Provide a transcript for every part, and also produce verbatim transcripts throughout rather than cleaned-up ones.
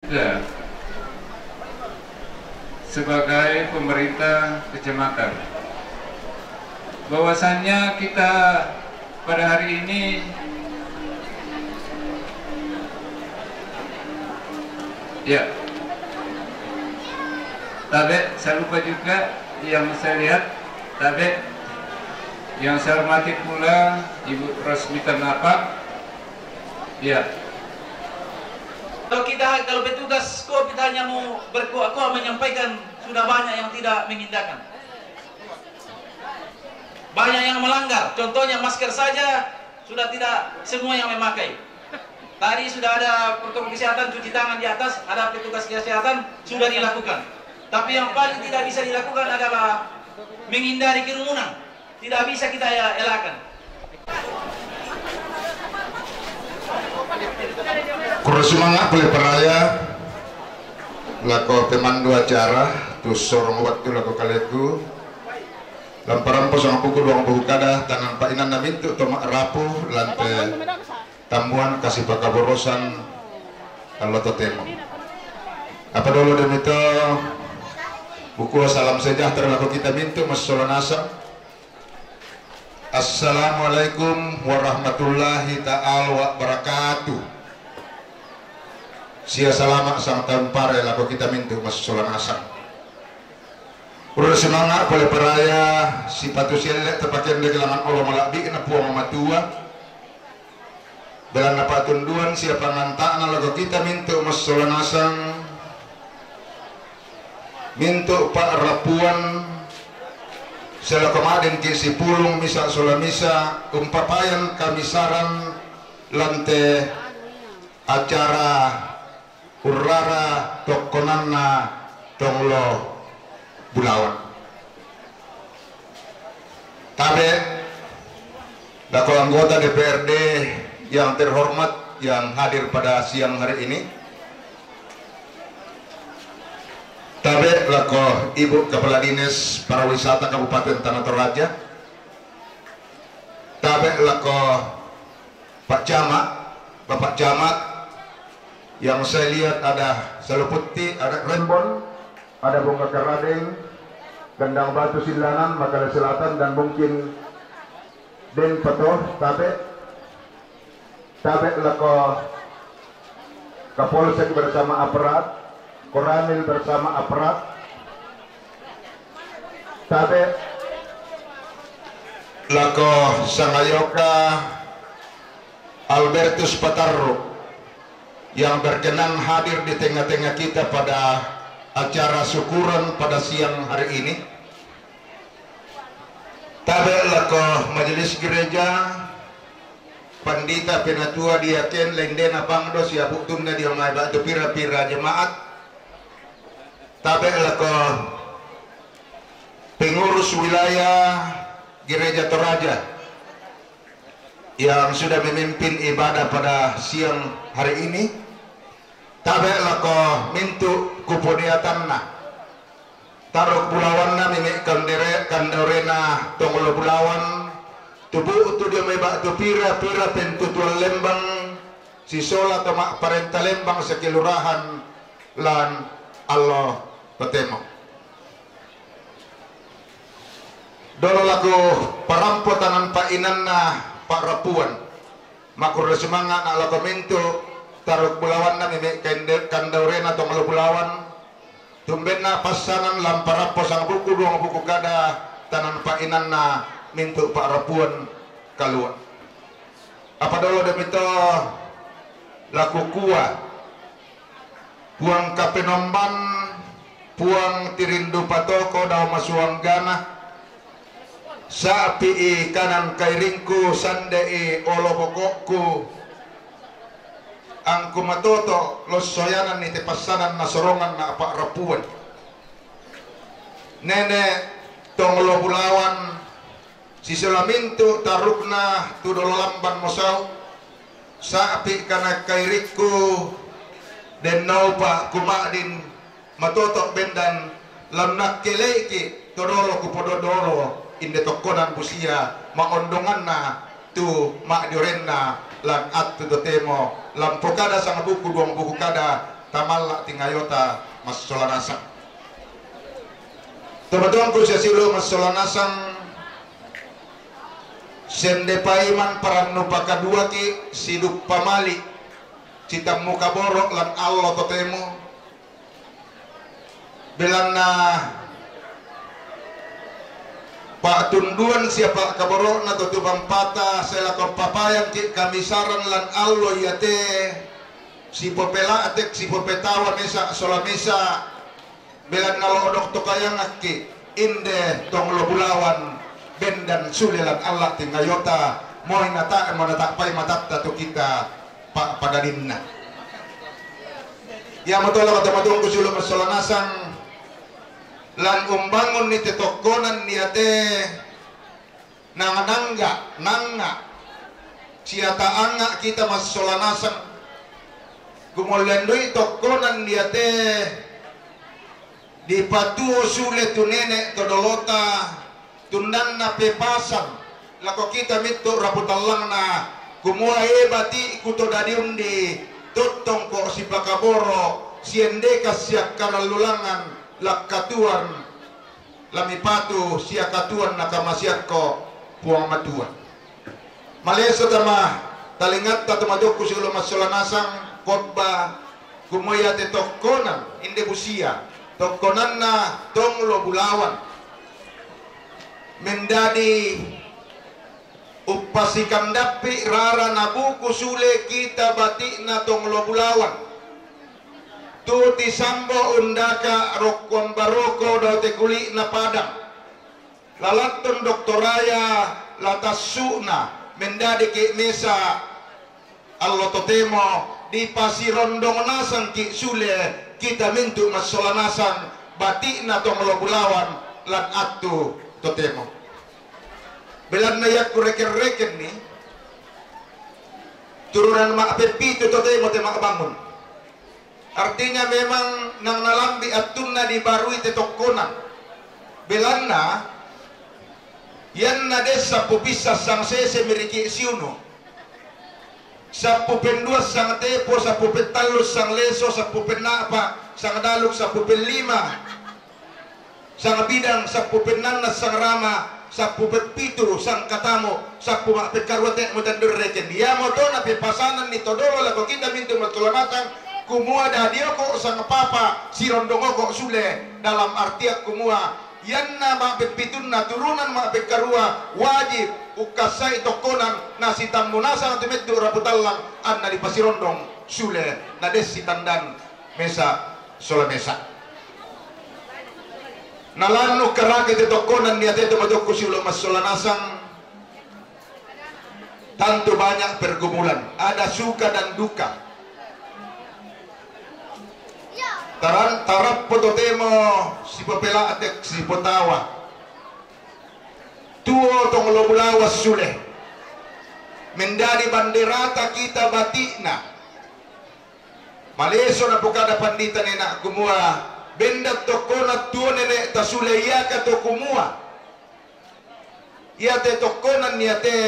Ya, sebagai pemerintah kecamatan, bahwasannya kita pada hari ini, ya, Tabe, saya lupa juga yang saya lihat, Tabe, yang saya hormati pula Ibu Rosmita Napak, ya. Kalau kita, kalau petugas COVID hanya mau berkuak-kuak menyampaikan, sudah banyak yang tidak mengindahkan. Banyak yang melanggar. Contohnya masker saja sudah tidak semua yang memakai. Tadi sudah ada protokol kesehatan, cuci tangan di atas, ada petugas kesehatan, sudah dilakukan. Tapi yang paling tidak bisa dilakukan adalah menghindari kerumunan. Tidak bisa kita ya elakkan. Kurang semangat boleh peraya lako pemandu acara, tu sorong waktu lako kaleku. Lamparan posong buku duang buku kada tangan painan na mintu tomak rapu lante tambuan kasi pakaborosan. Kalau totemo apa dolo demito buku salam sejahtera lako kita mintu masola nasang. Assalamualaikum warahmatullahi ta'ala wabarakatuh. Sia salama sang taun pare lako kita mintu masola nasang. Ura semangat pole paraya sipatu selle tapakende kelangan olo malabbi na puang matua. Belanna patunduan sia panganta'na lako kita mintu masola nasang. Mintu pa'rapuan selako madengki sipulung misa sola misa umpapayan kamisaran lante acara urrara tokkonanna tonglo bulawan. Tabe lako anggota D P R D yang terhormat yang hadir pada siang hari ini. Tabe lako Ibu Kepala Dinas Pariwisata Kabupaten Tanah Toraja. Tabe lako Pak Camat, Bapak Camat, yang saya lihat ada Saloputti, ada Rembon, ada Bongga Karadeng, Gendang Batu Silanan, Makale Selatan, dan mungkin Den Pato, Tabe, Tabe lako Kapolsek bersama aparat, Koramil bersama aparat, Tabe lako Sangayoka Albertus Patarru yang berkenan hadir di tengah-tengah kita pada acara syukuran pada siang hari ini. Tabe lako majelis gereja, pandita, penatua, diaken, lendena pangdo, siapu tunda dio mai batu pira-pira jemaat. Tabe lako pengurus wilayah Gereja Toraja yang sudah memimpin ibadah pada siang hari ini. Tabe lako mintu kuponiatanna taruk bulawanna mimi kandere kandaurena tonglo bulawan, tubu tu dia mai batu pira-pira pentutuan lembang sisola toma parenta lembang sekelurahan lan allo totemo. Dolo laku parampo tangan painanna pa'rapuan. Makurre sumanga na lako mintu taruk bulawanna mimi kandaurena tonglo bulawan. Tumbenna passanan lamparappo sang buku duang buku kada tangan painanna mintu pa'rapuan kalua. Apa dolo demito laku kua Puang Kapenomban, Puang Tirindu Patoko dao masuanggana, sapi'i kanan kairingku, sande'i olo bokokku, angku matoto lossoyanan ni tepassanan nasorongan na apa rapuan. Nene tonglo bulawan, sisela mintu tarukna tu dolo lamban mosau, sapi kana kairikku, den naupa kuma'din matoto bendan lam nakkeleiki to dolo kupododolo inde tokkonan busia ma'ondonganna tu ma'diorenna lan attu totemo lam pokada sang buku duang buku kada Tamalla tingayota massola nasang. Tomatuangku siasiulu massola nasang, sende paiman parannu pakaduaki siduppa mali sitammu kaboro lan allo totemo. Belanna pa'tunduan sia pa'kaboro'na to tu pampata, selako papayangki kamisaran lan allo iate, sipopela'tek, sipopetawa mesa sola mesa, belanna lo'dok to kayangakki, inde tong lo bulawan, bendan sule lan alla tingayota, moi nata-, monata'pai matatta tu kita, pa-, pa'padadinna. Iamoto lako tomatuangku siulu massola nasang, lan umbangunni te tokkonan iate, nangnga, nangnga, siata'angnga kita massola nasang, kumollandui tokkonan iate, dipatuo sule tu nene' to dolota, tundanna pepasang lako kita metto rapu tallangna, kumua e bati'ku to dadi undi, tottongko sipakaboro, siendeka siakkarallulangan, lakkatuang lamipatu siakatuang nakamasiakko Puang Matua. Maleso tama talingatta tomatuangku siulu massola nasang khotbah, kumua iate tokkonan, inde busia, tokkonanna tong lo bulawan. Mendadi uppasikandappi rara na buku sule kita bati'na tong lo bulawan. Tu tisambo undaka rokkoang baroko dao te kuli'na padang. Lalattong doktoraya latassu'na mendadiki mesa allo totemo dipasirondong nasangki sule kita mintu massola nasang bati'na tong lo bulawan lan attu totemo. Belanna iakku reken-rekenni turunan ma'peppitu totemo te ma'bangun. Artinya memang nang nalambi attunna dibarui te tokkonan. Belanna ianna de sappu pissa sang sese miriki siunu. Sappu pendua sang tepo, sappu pettallu sang leso, sappu penna'pa sang daluk, sappu pellima sang bidang, sappu pennanna sang rama, sappu peppitu sang katamu, sappu ma'pekkarua te mutandurreken. Iamoto napepasananni to dolo lako kita mintu massola nasang, kumua dadioko sang papa sirondongoko sule, dalam artian kumua ianna ma'peppitunna turunan ma'pekkarua wajib ukkassai tokkonan nasitammu nasang tu mettu rapu tallang anna dipasirondong sule, na de sitandan mesa sola mesa. Nalannu karake te tokkonan iate tomatuangku siulu massola nasang, tentu banyak pergumulan, ada suka dan duka. Taran-, tarappo totemo sipapela'tek, sipotawa. Tuo tong lo bulawan sule. Mendadi banderata kita bati'na. Maleso napokada pandita nena kumua, bendan tokkonan tuo nene' tasule iaka to kumua. Iate tokkonan iate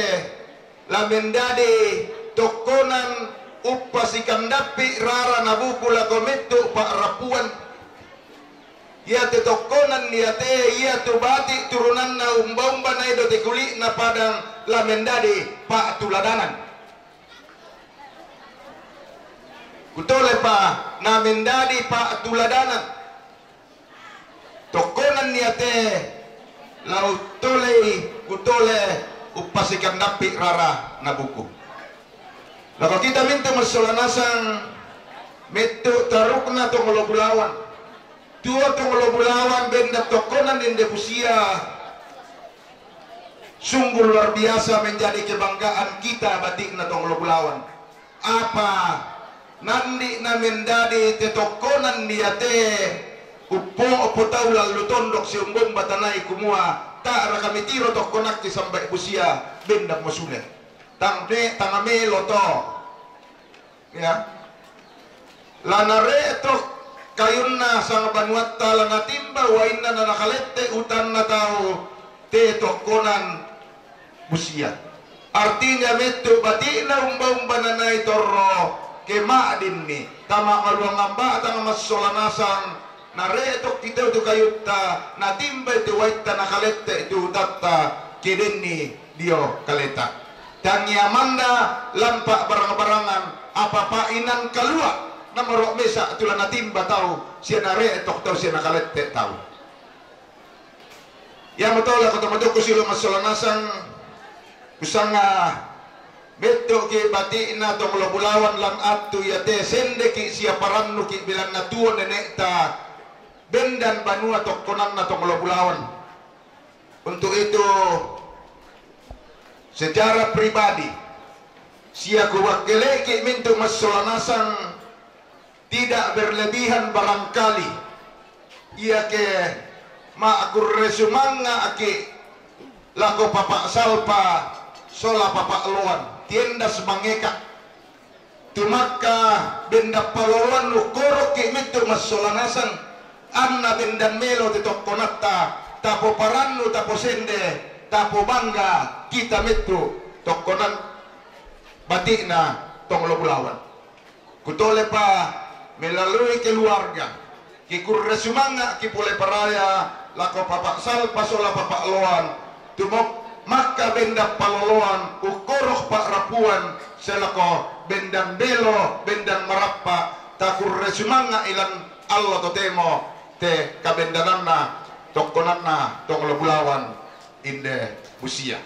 la mendadi tokkonan uppasikandappi rara na buku lako mettu pa'rapuan. Iate tokkonan iate iatu bati' turunanna umba-umba nai dao te kuli'na padang la mendadi pa'tuladanan. Kutolepa na mendadi pa'tuladanan. Tokkonan iate la uttolei kutole uppasikandappi rara na buku. Lako kita mintu massola nasang mettu tarukna tong lo bulawan. Tuo tong lo bulawan bendan tokkonan inde busia. Sungguh luar biasa menjadi kebanggaan kita bati'na tong lo bulawan. Apa nandi' na mendadi te tokkonan iate uppo-, uppo tau lallu tondok siumba-umba tanai kumua, ta'raka mitiro tokkonakki sambai busia bendan mo sule. Tang me-, tang melo to. Ya. La nare'to kayunna sang banuatta la natimba wainna na nakalette utanna tau te tokkonan busia. Artinya mettu bati'na umba-umba nanai torro Ke ma'dinni, tama' maluangan ba'tang massola nasang, nare'to' ki tau tu kayutta, natimbai tu waitta, nakalette' tu utatta, ke denni dio kaleta. Tangiang manna lampa' barang-barangan, apa-apa inan kalua', namaro' mesa' tu la natimba tau, sia nare'to' tau, sia nakalette' tau. Iamoto lako tomatuku silo massola nasang, kusanga metto'ki bati'na Tonglo Bulawan lan attu iate sendeki sia parannuki bilanna tuo nene'ta bendan banua tokkonanna Tonglo Bulawan. Untuk itu, secara pribadi, sia kuwakkele'ki mintu' massola nasang, tidak berlebihan barangkali, iake ma'kurre sumanga'ki lako Papa' Salpa sola Papa' Loan, tiendas mangeka. Tumakka bendan paloloan ukkoro'ki mintu' massola nasang, anna bendan melo te tokkonatta, tapoparannu, taposende, tapobangga kita mettu' tokkonan bati'na Tonglo Bulawan. Kutolepa melalui keluarga, kikurre sumanga'ki pole paraya lako Papa' Salpa sola Papa' Loan, tumok makka bendan paloloan, ukkoro pa'rapuan, selako bendan belo, bendan marappa', takurre sumanga'i lan allo totemo te kabendananna tokkonanna Tonglo Bulawan. Inde Busia.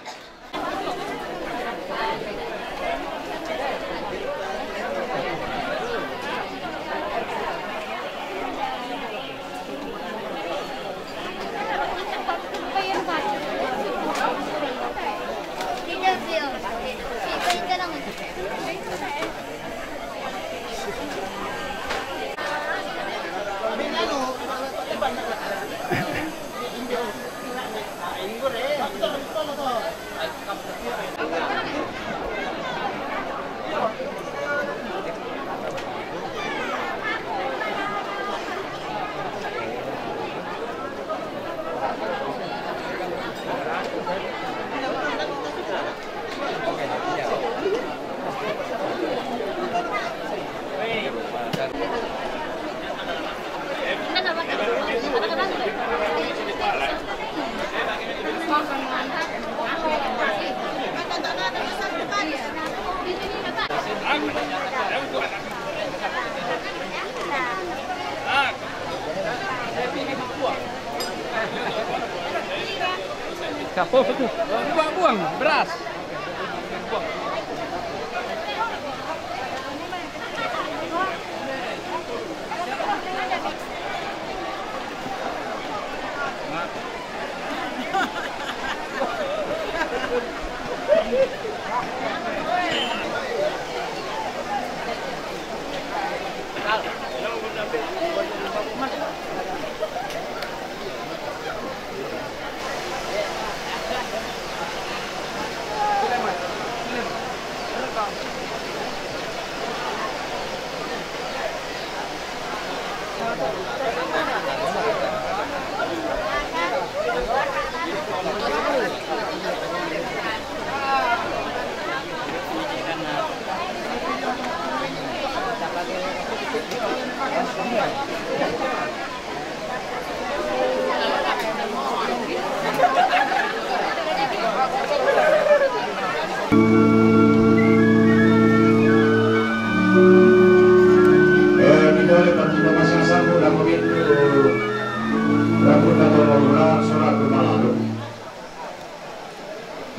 Siapa tu? Buang-buang beras. Eh, mitole patuju masasang, udah begitu. Rambut atau mau pulang, sholat ke malam.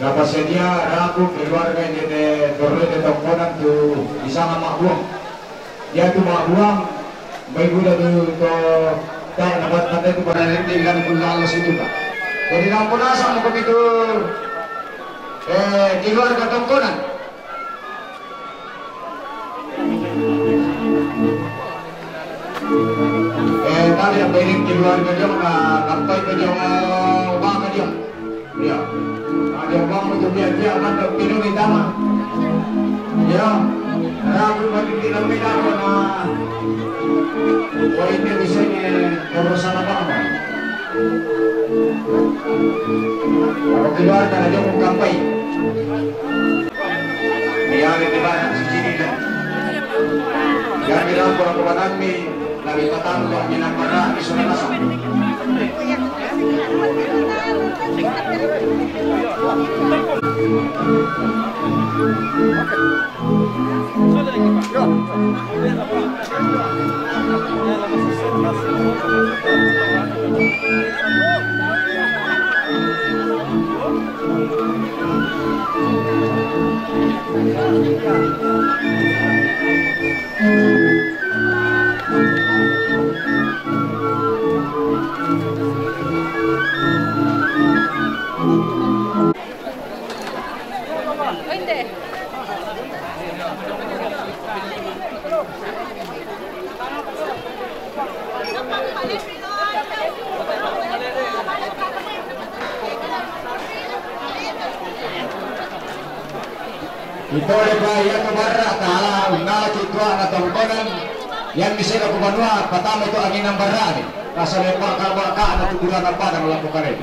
Napassadia rabu keluarga inde te torroi te tokkonan tu disanga ma'buang. Iatu ma'buang, bai buda tu to tae nabat tante tu pada rinting dan pun lalu situ, Pak. Jadi, nampunasang mako pitu, eh, keluarga tokkonan. Eh, tadi yang bairing keluarga dia, na, nampai ke dia, eh, baka dia. Iya. Nah, dia bang itu dia, dia mantap, pinung di taman. Iya. Rabu bagi pinung di taman, nah. Oh, ini di sini, kalau salah paham. Kalau keluar, karena dia mau kampai. Iya, di mana, di sini, kan? Kami rampura kubanami, kami patampa minamara di sunasa. Ito le pa iya to barra tala, unnala ki tua na tongkonan, yang di sega kubanua patama itu anginan barra ni. Rasa lepa ka ba ka na tukuran apa dan lapo kare.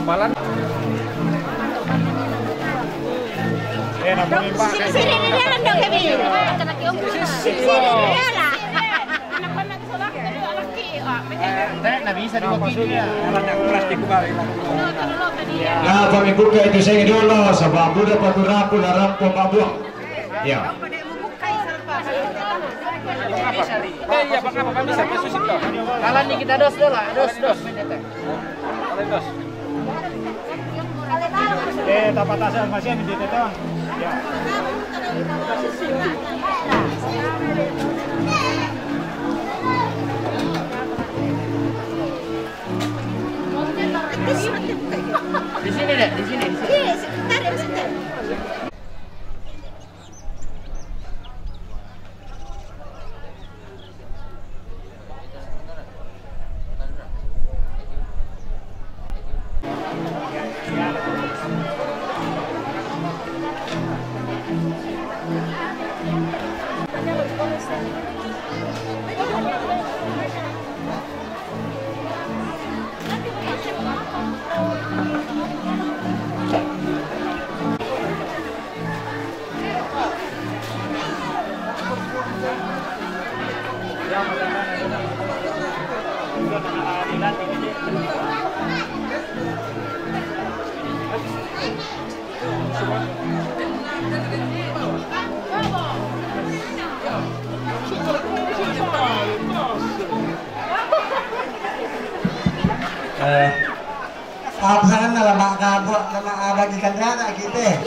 Malan. Eh, namun Pak. Sini, sini, di dalam dong, Kevin. Sini, di dalam. Eh, tak bisa diwakili ya. Plastik kembali. Ya, kami buka itu saya dulu, sebab udah patu rapu dan rampo Pak Buang. Ya. Eh, iya, Pak, apa, Pak, bisa, Pak, susah, Pak. Kalan nih kita dos dulu lah, dos, dos. Kalan dos. Eh, tapat asal masih di situ. Ya. Di sini, Dek, di sini, di sini. Iya, sebentar, ya, sebentar. Eh, apa sana nama kabut, nama abang ikan rata kita.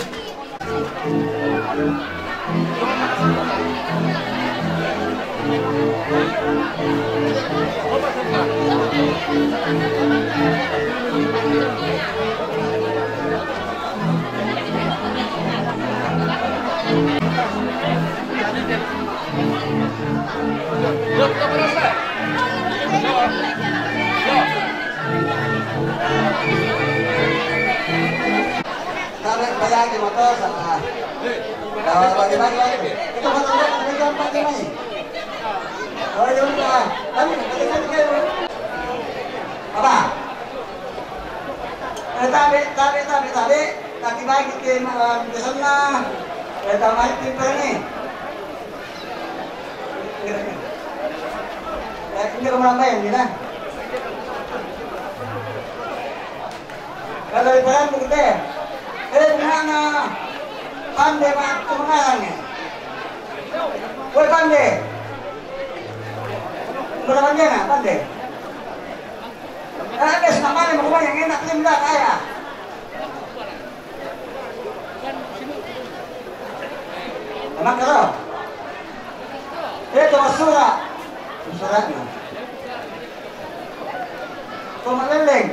Tarik bayar di motor sana. Bawa bagi-bagi lagi. Itu motor, motor, motor, motor, motor. Oh, ya udah. Tarik, tarik, tarik, tarik. Apa? Eh, tarik, tarik, tarik, tarik. Kaki baik di, eh, di sana. Eh, tambah pintar ni. Eh, ini rumah apa yang ni lah? Kalau ibarat bukti, eh, mana Pande, Pak, kemenangannya? Woi, Pande. Berapa dia, nak, Pande? Eh, ada senang mana, mau yang enak, terima kasih. Anak kero. Eh, to masura. Masura ni. To maleleng.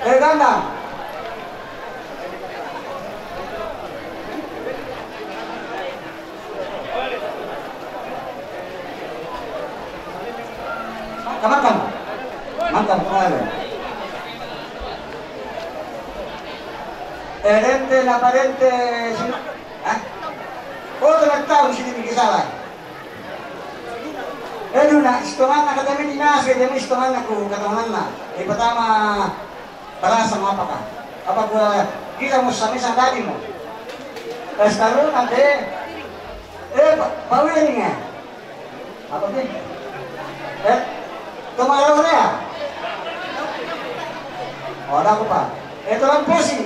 Eh, gandang. Makan, makan. Makan, makan. Eh, dente, la parente, sino? Eh? Oh, tu nak tahu sini ni kisah lah. Eh, duna, sitonganna kata mi dinas, kata mi sitonganna ku, kata manna. Eh, pertama, Parasa mo apaka? Apa gua gila mo sa misan dadi mo? Kastarungan de. Eh, pa, pawiling eh. Apa de? Eh, tumaraw na ya? Oh, ada ko pa. Eh, tulang pusi.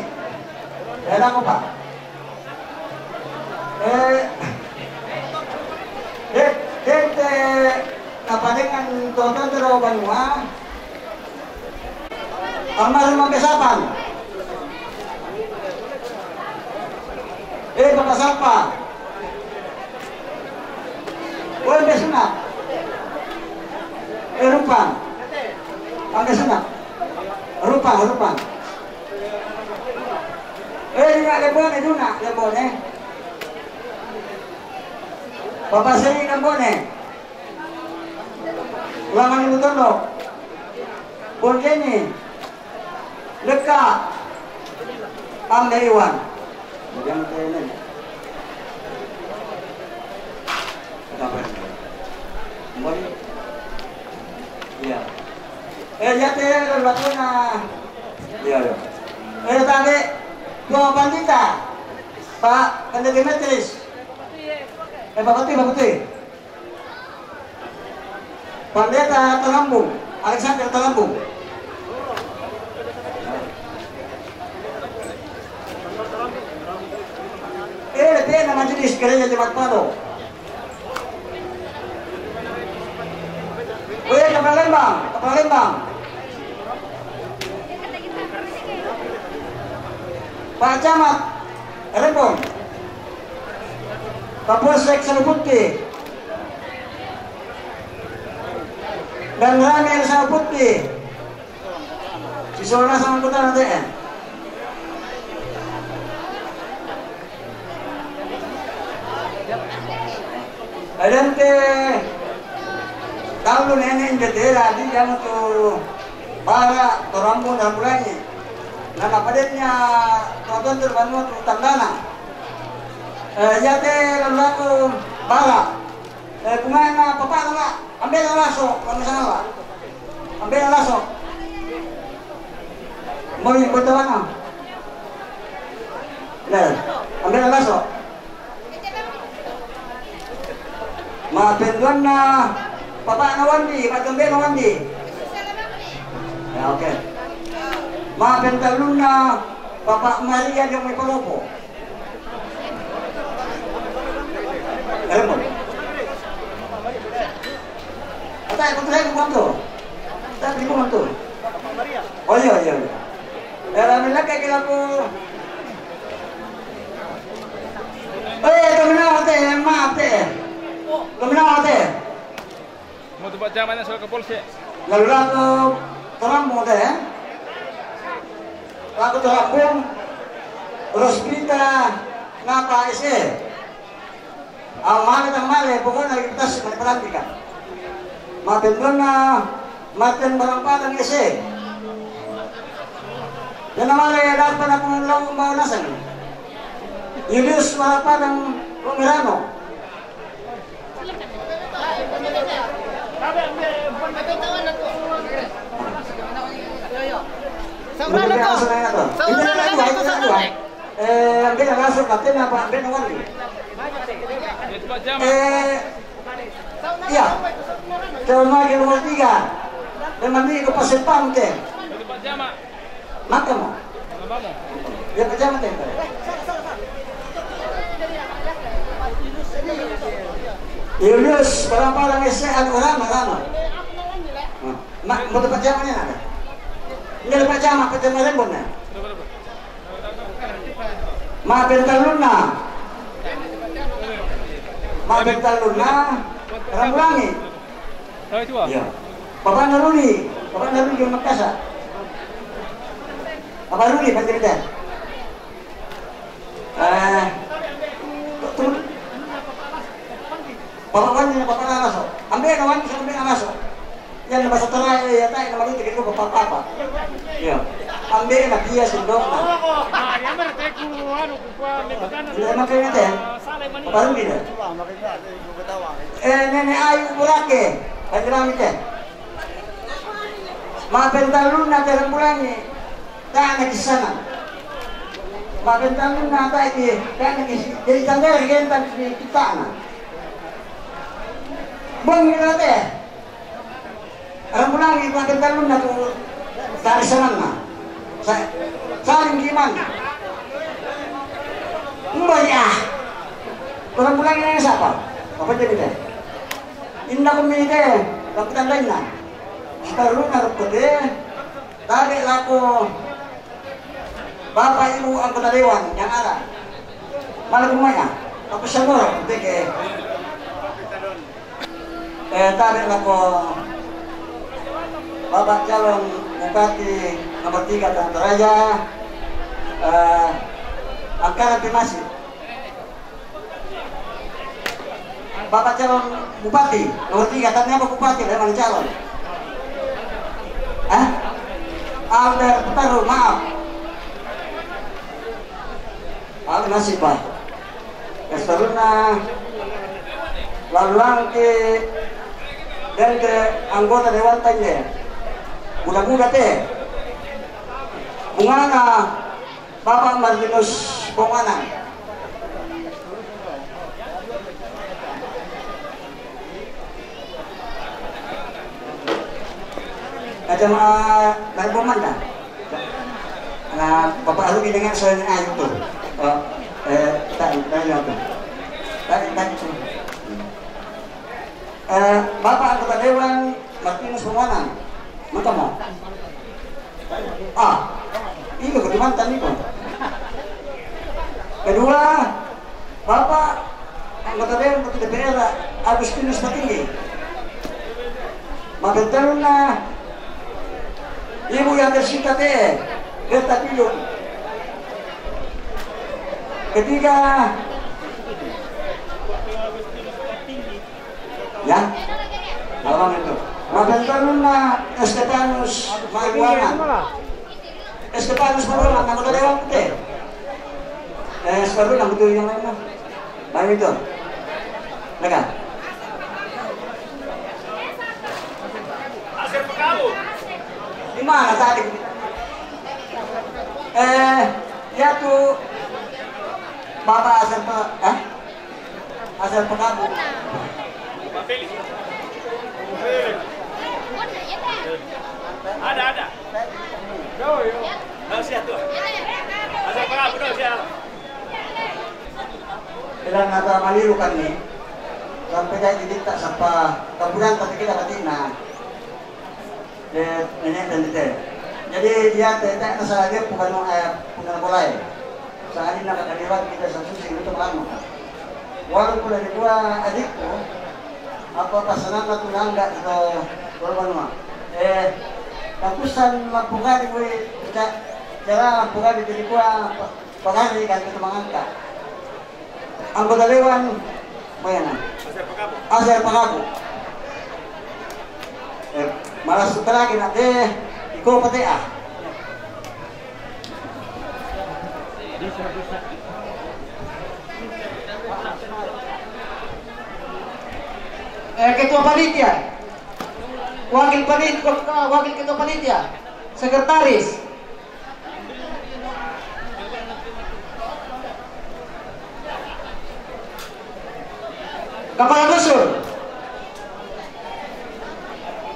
Eh, ada ko pa. Eh, eh, eh, eh, napadengan tonton tero banua. Almarhum Ambe Sapang. Eh, Papa Sapa. Oh, Ambe Sunak. Eh, Rupang. Ambe Sunak. Rupang, Rupang. Eh, Duna Lembone, Duna Lembone. Papa Seri Lembone. Ulangan ibu tondok. Bonjeni. Leka. Ambe Iwan. Jangan kayak ini. Kenapa ini? Kembali. Iya. Eh, ya, teh, lakukan. Iya, iya. Eh, tadi, dua pandita. Pak Pendeta Demetris. Eh, Pak Putih, Pak Putih. Pendeta Talambung, Alexander Talambung. Eh, lebih nama jenis gereja Jemaat Pado. Weh, Kepala Lembang, Kepala Lembang. Pak Camat, Rembong. Kapolsek Saluputi. Dan Rame Saluputi. Siswa sama kota nanti eh. Adante tallu nene' indetera di jama tu bara to Rambung Rambulangi. Na napadennya to tonton banua tu tandana. Eh, yate lalu aku bara. Eh, kumana papa la, ambil laso, kami sana la. Ambil laso. Mau ikut mana? Nah, ambil laso. Ma'pen duanna, Papa na Wandi, ma'pen duanna Wandi. Ya, oke. Ma'pen tallunna, Papa Maria di Omai Palopo. Eremo. Ata, ikut saya, ikut bantu. Ata, ikut bantu. Oh, iya, iya, iya. Eh, rame lagi kira aku. Eh, kami nawar teh, maaf teh. Kami nawar teh. Mo tu Pak Camat na soal Kapolsek. Lalu laku terambung teh. Laku terambung. Rospita napa S E. Aw male tang male, pokokna kita semua pelantikan. Ma'pen duanna, Martin Barang Padang S E. Yana male dapat aku lau mau nasang. Julius Barang Padang Romerano. Saudara ko. Saudara ko. Eh, ambil langsung kapten apa ambil nomor ni? Eh, iya. Nomor tiga. Dia mandi ko pasepam te. Maka mo. Dia pajama te. Julius, parang-parang S A, ano, rama, rama. Ma, mo pajama niya na. Hindi pajama, pajama rin mo na. Mapentalunna. Mapentalunna. Rambulangi. Iya. Bapak Naruni. Bapak Naruni yung magkasa. Bapak Naruni, panjang kita. Eh, tu-, Bapak Wandi na Bapak Nanaso. Ambil na Wandi, ambil Nanaso. Yan na basa tara, eh, yata, na maliit, gitu, Bapak Papa. Iya. Ambil na Pia Sundok na. Ah, ya, mereka ku, anu, ku, ku, mereka ku, Hindi naman kayo natin. Bapak Rudi na. Eh, Nene Ayu Burake. Pagkirami te. Mapentalunna te Rambulangi. Tana kisana. Mapentalunna ta ki, tana kisi. Jadi tanda kita na. Bang kita te. Rambulangi, mapentalunna tu tari sananna. Sa-, saling kiman. Mbak ya. Rambulangi na sapa? Apa jadi te? Inda ko mite, kapitan lainna. Sitaruna ko te. Tadi lako Bapak Ibu anggota dewan yang ada. Malah rumahnya. Aku semua, teke. Eh, tabe lako Bapak calon Bupati nomor tiga Tanah Toraja, eh, Angkara Timasi. Bapak calon Bupati nomor tiga, tanya apa Bupati, memang calon. Hah? Albert Peteru, maaf. Halo, nasib, Pak. Kastaruna, lalu langki, dan ke anggota dewan tanya. Muda-muda te. Bungana, Bapak Martinus Ponganan. Ada ma-, dari Bomanda. Nah, Bapak Alu ini dengan saya ayu tuh. Oh, eh, tak, tak, tak, tak. Tak, tak. Eh, Bapak anggota dewan Martinus Ponganan. Mantap, mau? Ah, itu ke mantan itu. Kedua, Bapak anggota dewan D P R Agustinus Patinggi. Mapenteluna, Ibu yang tersita te, Greta Pidum. Ketiga, ya, lawan itu. Mapenteluna Estefanus Maguangan. Estefanus Maguangan, anggota dewan te. Eh, Estefanus, anggota yang lain, mah. Baik itu. Mereka. Di mana tadi? Eh, ya tuh. Bapak Asep, eh? Asal Pekabu. Ada, ada. Tahu siya to. Asal Pekabu, tahu siya. Bilang nata maliru kami, sampai kayak didikta sampai kabulan tapi kita batina. Dia nanya dan detail. Jadi dia tidak masalah dia bukan, eh, bukan mulai. Sehari nak kaliwat kita satu sih itu lama. Walaupun ada dua adikku, apa pasangan aku nangga atau berbanua. Eh, takusan mapugari gue, ca-, cara mapugari jadi gua pa-, pagari kan kita mangangkat. Anggota dewan, bayana. Asal Pekabu. Eh, malah sutra lagi nak deh, iko pete ah. Eh, ketua panitia, wakil panitia, wakil ketua panitia, sekretaris, kepala dusun.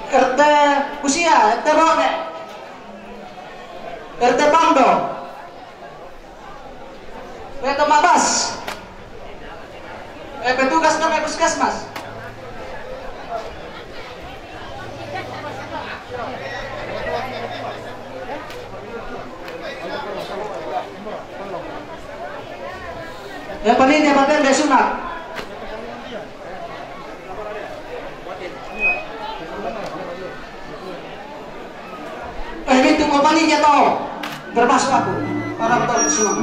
R T Kusia, R T Rone, R T Pando, R T Mabas, eh, petugas dari puskesmas. Ya, panitia paten de sunat. Eh, itu mau panitia tau. Termasuk aku. Orang tua semua.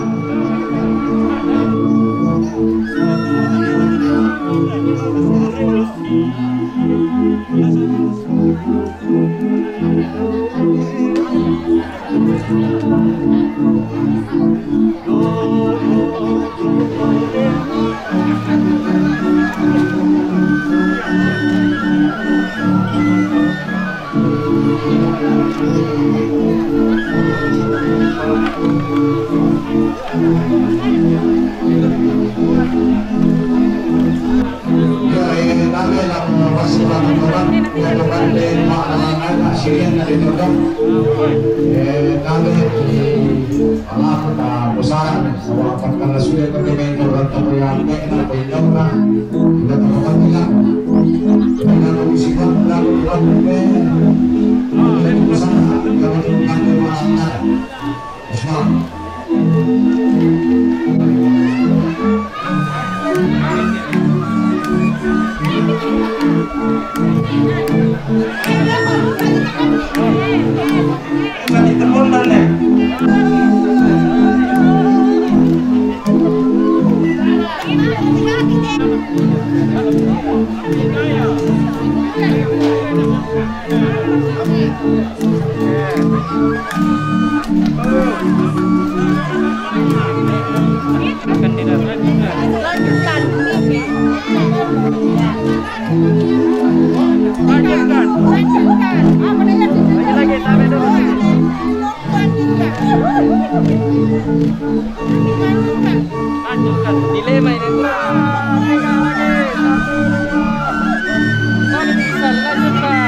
Eh, kami, ala ko ta ko sa, sa wa pa ka la su de ko te me ko ra ta ko ya me na ko ya na. Ina ta ko ta ya. Ina ko si ko na ko ta ko me. Ko sa, ya ko ta ko ma na. Isma. Lanjutkan. Lanjutkan. Lanjut lagi, sampai dulu. Lanjutkan. Dilema ini. Lanjutkan. Lanjutkan.